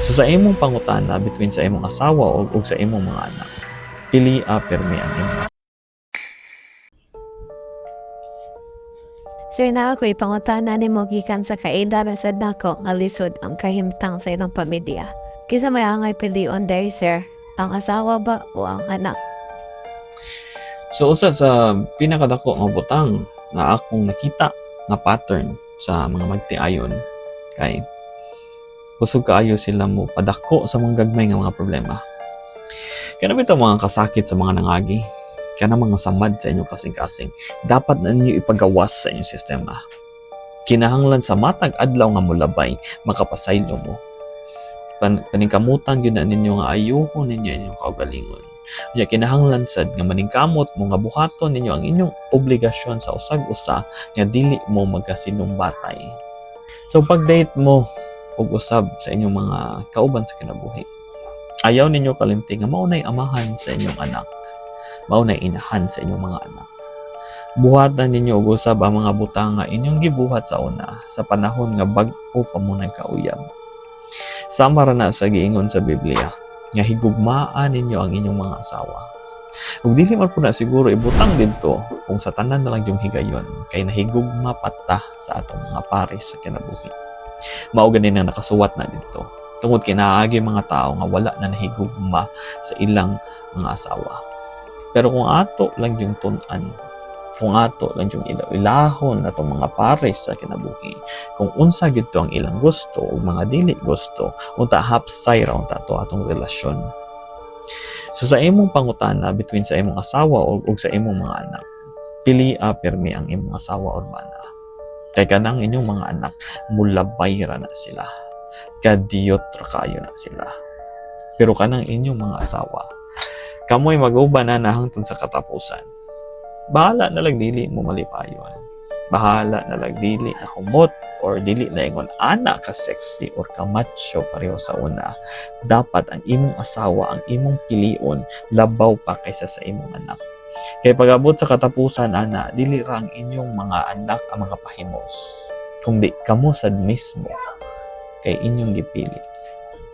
So sa imong pangutana between sa imong asawa ug sa imong mga anak, pilia permi ang imong. Sir, naa ko'y pangutana nimo gikan sa kaila ra sad nako nga lisod ang kahimtang sa ilang pamilya. Kinsa may angay pilion diri, sir? Ang asawa ba o ang anak? So usa sa pinakadako nga butang nga akong nakita nga pattern sa mga magtiayon kay kusog kaayo sila mo padako sa mga gagmay nga mga problema. Kana bitaw mga kasakit sa mga nangagi, kana mga samad sa inyong kasing-kasing, dapat na ninyo ipagawas sa inyong sistema. Kinahanglan sa matag adlaw nga molabay, makapasaylo mo. Paningkamutan gyud na ninyo nga ayuhon ninyo inyong kaugalingon. Unya kinahanglan sad nga maningkamot mo nga buhaton ninyo ang inyong obligasyon sa usag-usa nga dili mo magkasinumbatay. So pag-date mo og usab sa inyong mga kauban sa kinabuhi, ayaw ninyo kalimti nga mao nay amahan sa inyong anak, mao nay inahan sa inyong mga anak. Buhatan ninyo og usab ang mga butang nga inyong gibuhat sa una sa panahon nga bag-o pa mo nagkauyab. Sama ra na sa giingon sa Biblia nga higugmaa ninyo ang inyong mga asawa. Ug dili man pud na siguro ibutang didto kung sa tanan na lang yung higayon kay nahigugma pa ta sa atong mga pares sa kinabuhi. Mao gani nang nakasuwat na didto tungod kay naagi mga tao nga wala na nahigugma sa ilang mga asawa. Pero kung ato lang yung tun-an, kung ato lang yung ilahon atong mga pares sa kinabuhi, kung unsa gyud to ang ilang gusto o mga dili gusto, unta hapsay ra unta to atong relasyon. So sa imong pangutana between sa imong asawa ug sa imong mga anak, pilia permi ang imong asawa or bana. Kay kanang inyong mga anak, mulabay ra na sila. Kadiyot ra kayo na sila. Pero kanang inyong mga asawa, kamoy mag-uban na hangtod sa katapusan. Bahala na lang dili mo malipayon. Bahala na lang dili na humot or dili na ingon ana ka sexy or ka macho pareho sa una. Dapat ang imong asawa, ang imong pilion, labaw pa kaysa sa imong anak. Kay pag-abot sa katapusan ana, dili ra ang inyong mga anak ang mga pahimos, kundi kamo sad mismo kay inyong gipili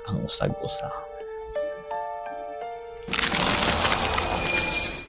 ang usag-usa.